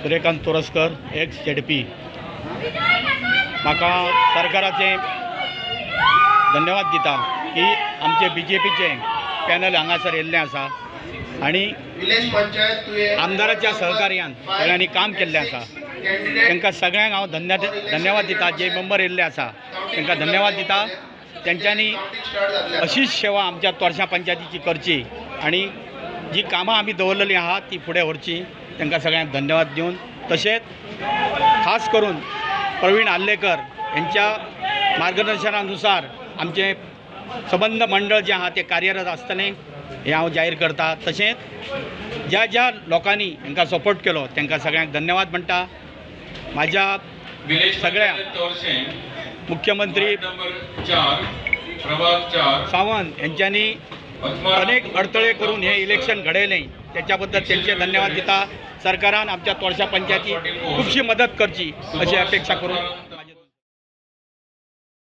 Suryakant Toraskar, ex ZP. म्हाका सरकाराचे धन्यवाद दिता की आमचे बीजेपीचे पॅनल हांगासर येयल्लें आसा आनी आमदाराच्या सहकार्यान सगळ्यांनी काम केल्लें आसा. तांकां सगळ्यांक हांव धन्यवाद दिता. जे मेंबर येयल्ले आसा तांकां धन्यवाद दिता. तेंच्यांनी अशीच सेवा आमच्या तोरशां पंचायतीची करची आनी जी कामां आमी दवरलेली आहा ती फुडें व्हरची. तांकां सगळ्यांक धन्यवाद दिवन, तशेंच खास करून प्रवीण आर्लेकर यांच्या मार्गदर्शनानुसार आमचें सबंद मंडळ जें आहा तें कार्यरत आसतलें हें हांव जाहीर करता. तशेंच ज्या ज्या लोकांनी हांकां सपोर्ट केलो तांकां सगळ्यांक धन्यवाद म्हणटा. म्हाज्या सगळ्या मुख्यमंत्री सावंत यांच्यांनी अनेक अडथळे करून हे इलेक्शन घडयलें त्याच्याबद्दल त्यांचे धन्यवाद दिता. सरकारान आमच्या तोरशा पंचायती खुबशी मदत करची अशी अपेक्षा करून.